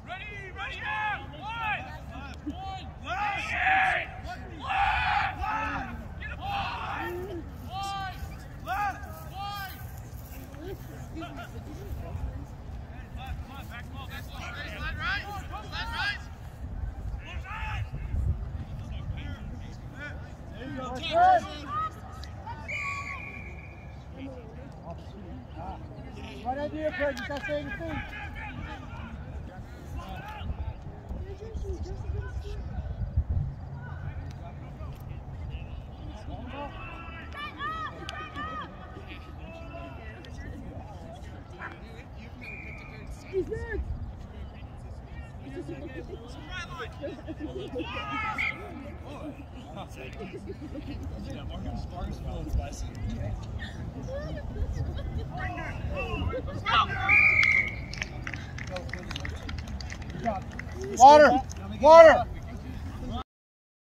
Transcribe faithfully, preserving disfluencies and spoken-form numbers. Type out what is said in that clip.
Ready, ready, now! Wide! Wide! Wide! Get a ball! Wide! Wide! Wide! Left, left, back ball, back ball. Slide right! Slide right! What idea, Craig? Is that saying thing? He's there. Water! Water!